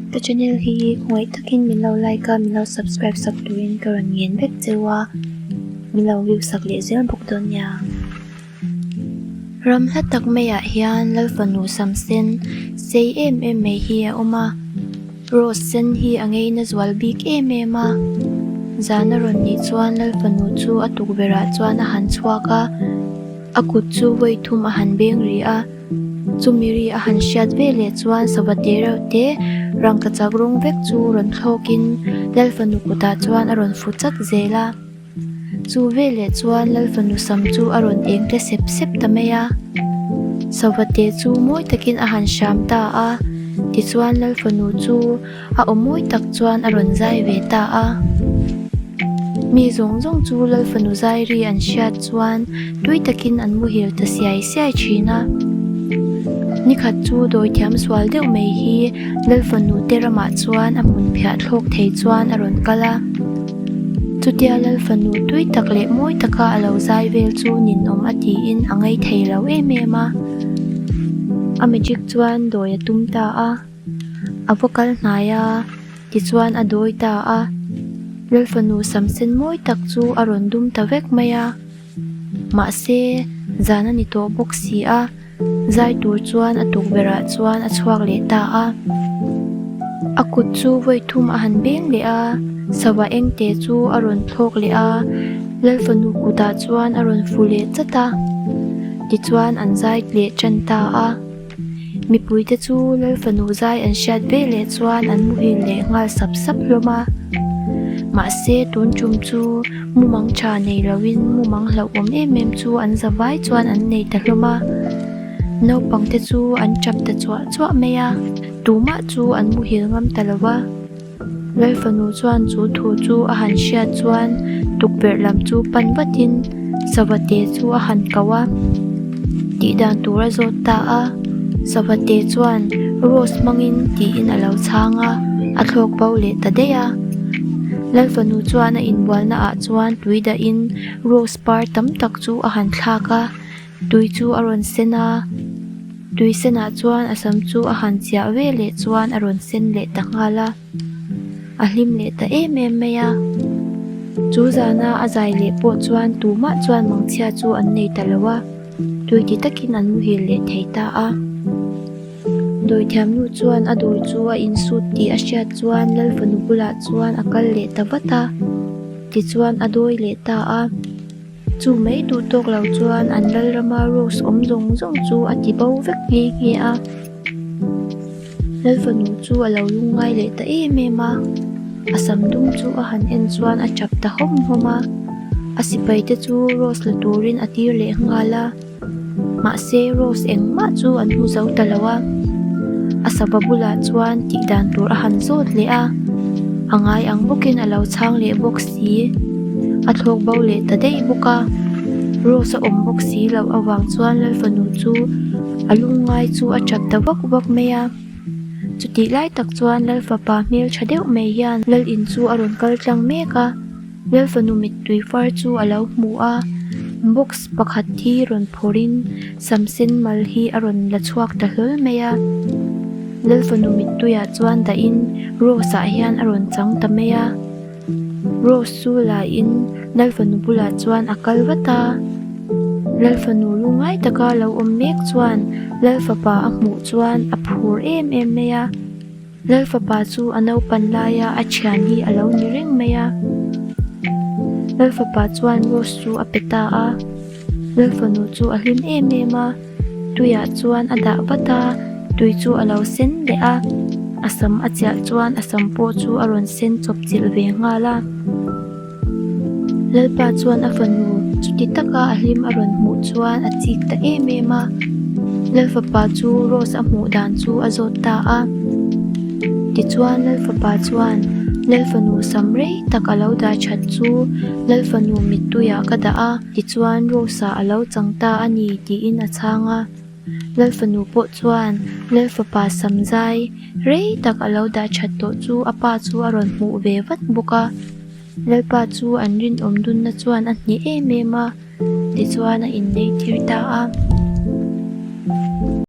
Ka channel hi khawngaih takin min lo like a, min lo subscribe sak turin ka rawn ngen vek cheu a, min lo view sak leh zel bawk dawn nia. Ram hla tak maiah hian Lalfanu sam sen sei em em mai hi a awm a, rose sen hi a ngeina zual bik em em a. Zan a rawn nih chuan Lalfanu chu a tukverh ah chuan a han chhuak a, a kut chu vawi thum a han beng rih a. Chumi ri a han hriat ve leh chuan sava te reuh te rangkachak rawng vek chu rawn thlawkin Lalfanu kutah chuan a rawn fu chat zel a. Chu veleh chuan Lalfanu sam chu a rawn eng tle sep sep ta mai a. Sava te chu mawi takin a han hram ta a, tichuan Lalfanu chu a aw mawi tak chuan a rawn zai ve ta a. Mi zawng zawng chu Lalfanu zai ri an hriat chuan tui takin an muhil ta siai siai thin a. Nikhat chu dawithiam sual deuh mai hi Lalfanu te ramah chuan a hmun phiah thlawk thei chuan a rawn kal a. Chutia Lalfanu tui tak leh mawi taka a lo zai vel chu ninawm a tiin a ngei thei lo em em a. A magic chuan dawi a tum ta a. A va kal hnai a, tichuan a dawi ta a. Lalfanu sam sen mawi tak chu a rawn dum ta vek mai a. Mahse, zan a ni tawh bawk si a, zai tur chuan a tukverh ah chuan a chhuak leh ta a. A kut chu vawi thum a han beng leh a, sava eng te chu a rawn thlawk leh a, Lalfanu kutah chuan a rawn fu leh chat a. Tichuan an zai leh tan ta a. Mipuite chu Lalfanu zai an hriat ve leh chuan an muhil leh nghal sap sap hlawm a. Mahse tun tum chu mumang tha nei loin mumang hlauhawm em em chu an za vai chuan an nei ta hlawm a. Naupangte chu an tap ta chuah chuah mai a, tumah chu an muhil ngam ta lo va. Lalfanu chuan chu thu chu a han hriat chuan tukverh lam chu pan vatin Savate chu a han ko a, tih dan tur a zawt ta a. Savate chuan Rose hmangin tiin a lo chhang a, a thlawk bo leh ta daih a. Lalfanu chuan a inbualna ah chuan tui dahin Rose par tam tak chu a han thlak a. Tui chu a rawn sen a, tui senah chuan a sam chu a han chiah ve leh chuan a rawn sen leh ta nghal a, a hlim leh ta em em mai a. Chu zana a zai leh pawh chuan tumah chuan mangchhia chu an nei ta lo a, tui ti takin an muhil leh thei ta a. Dawithiamnu chuan a dawi chu a insut tih a hriat chuan Lalfanu bulah chuan a kal leh ta vat a, tichuan a dawi leh ta a. Chu mai duh tawk lo chuan an Lalrama rose awm zawng zawng chu a ti bo vek nghe nghe a. Lalfanu chu a lo lungngai leh ta em em a, a sam dum chu a han en chuan a tap ta hawm hawm a. A sipai te chu rose la turin a tir leh nghal a, mahse rose engmah chu an hmu zo ta lo a. A sava bulah chuan tih dan tur a han zawt leh a, a ngai ang bawkin a lo chhang leh bawk si. A thlawk bo leh ta daih bawk a, Rose a awm bawk si loh avang chuan Lalfanu chu a lungngai chu a tap ta vak vak mai a. Chutih lai tak chuan Lalfapa hmel tha deuh mai hian Lal in chu a rawn kal tlang mek a. Lalfanu mittui far chu a lo hmu a, box pakhat hi rawn phawrhin sam sen mal hi a rawn la chhuak ta hlawl mai a. Lalfanu mittuiah chuan dahin Rose ah hian a rawn chang ta mai a. Rose chu lain Lalfanu bulah chuan a kal vat a. Lalfanu lungngai taka lo awm mek chuan Lalfapa a hmuh chuan a phur em em mai a. Lalfapa chu a naupan laia a thian hi a lo ni reng mai a. Lalfapa chuan Rose chu a pe ta a. Lalfanu chu a hlim em em a, tuiah chuan a dah vat a, tui chu a lo sen leh a. A sam a chiah chuan a sam pawh chu a rawn sen chawp chilh ve nghal a. Lalpa chuan a fanu chuti taka a hlim a rawn hmuh chuan a chik ta em em a. Lalfapa chu Rose a hmuh dan chu a zawt ta a. Tichuan Lalfapa chuan Lalfanu sam rei tak a lo dah that chu Lalfanu mittuiah ka dah a, tichuan Rose-ah a lo chang ta a ni tiin a chhang a. Lalfanu pawh chuan Lalfapa sam zai rei tak a lo dah that tawh chu a pa chu a rawn hmuh ve vat bawk a. Lalpa chu an rinawm dunna chuan a hneh em em a, tichuan a inneih tir ta a.